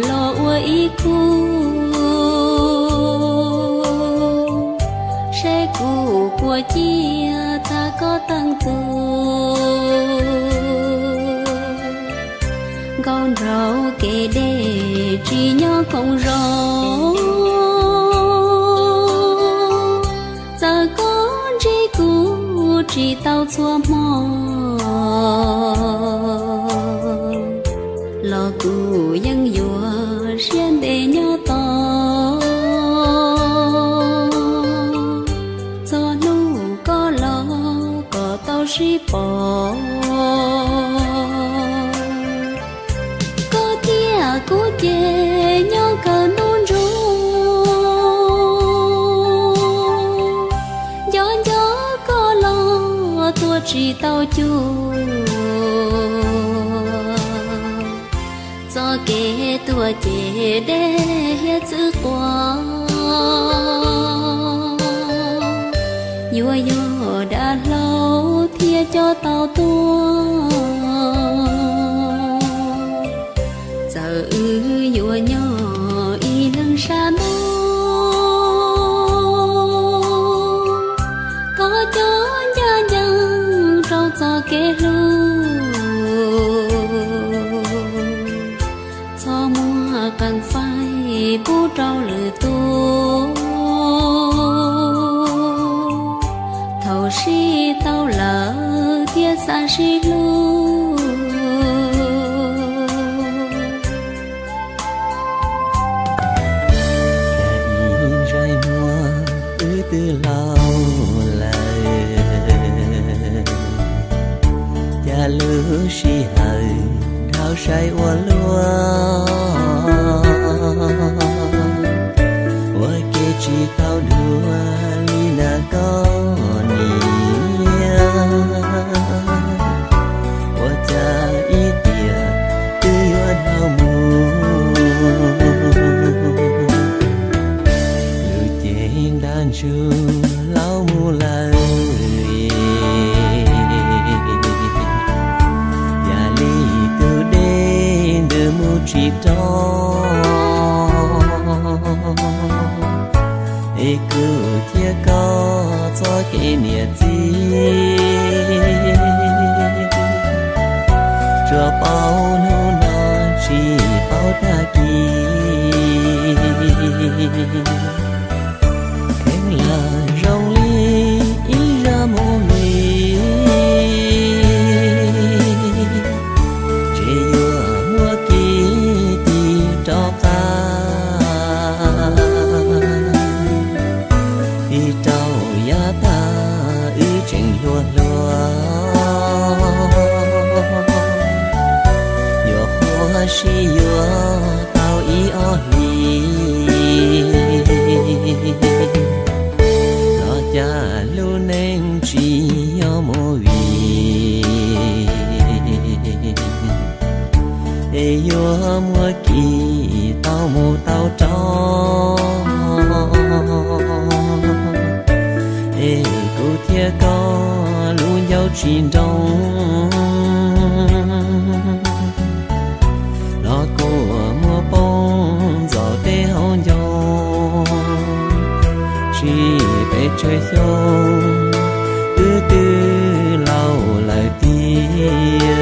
Los ua ib khub, seb kuv puas ciaj tag koj teej tug. Nkauj nraug kev dej tsis nyob koom zos, txawm koj ntsib kuv tsis tau txhua hmo, los kuv yeej yuav siab ntev nyob tos, txog hnub koj los kom tau sib pom. Koj thiab kuv ces nyob kawg ntuj ntsug, nco nco koj los tuaj tsis tau cuag. Txoj kev tuaj ces dej hiab txwv quas, yuav yog dav hlau thiaj coj tau tuaj. Txawm wb yuav nyob ib leeg sab ntuj, thov cov ncaj ncees rau txoj kev hlub. Txhob muab qee faib pub rau lwm tus, thaum sib tau lawm thiaj xav sib hlub. Cas ib ntsais muag wb twb laus lawm, cas lub sij hawm dhau sai ua luaj, ua ke tsis tau dua li na koj niam. Ua cas ib tiam twb yuav dhau mus, lub cev ntaj ntsug laus mus lawm. Yam li tus dej ntws mus tsis rov, es kuv thiab koj txoj kev niam txiv, tsuas paub hnub no tsis paub tag kis. Kheev lawm zoo li ib zaj movie, ces yuav muab kis tis rov qab. Tig rau yav tag wb tseem hluas hluas, yuav qhuav sib yuav tau ib ob hlis, los cas lub neej tsis yog movie, es yuav muab kis tau mus tau rov, es kuv thiab koj lub ncauj tsis nroo, los kuj muab poob ntxaus tej hauv ncauj, tsis pes tsawg xyoo wb twb laus lawm tiag.